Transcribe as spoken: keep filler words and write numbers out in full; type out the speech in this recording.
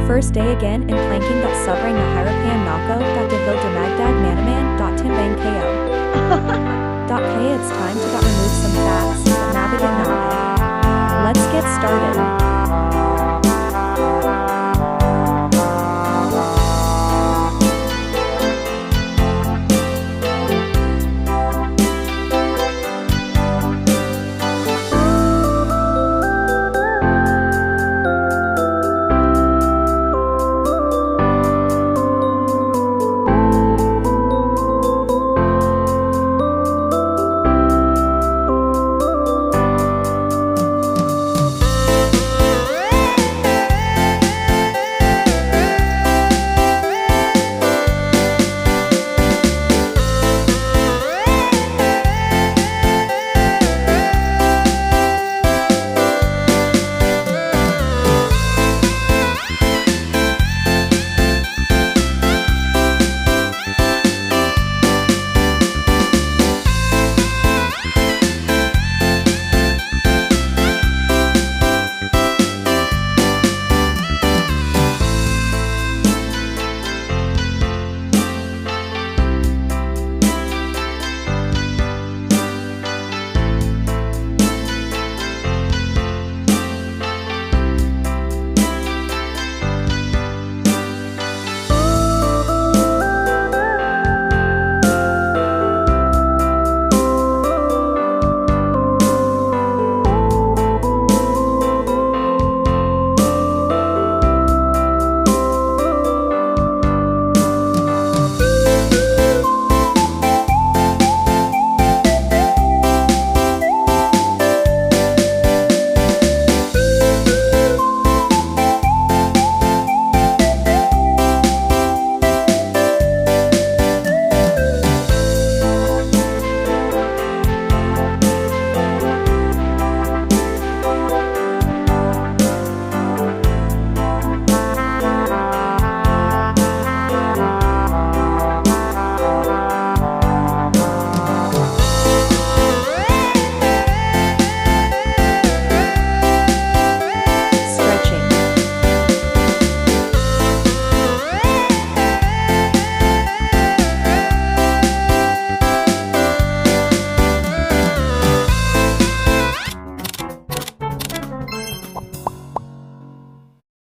First day again in planking that sobrang naharapan nako that dahil dumagdag naman that timbang ko. Okay, it's time to that remove some fats, nabigyan na. Let's get started.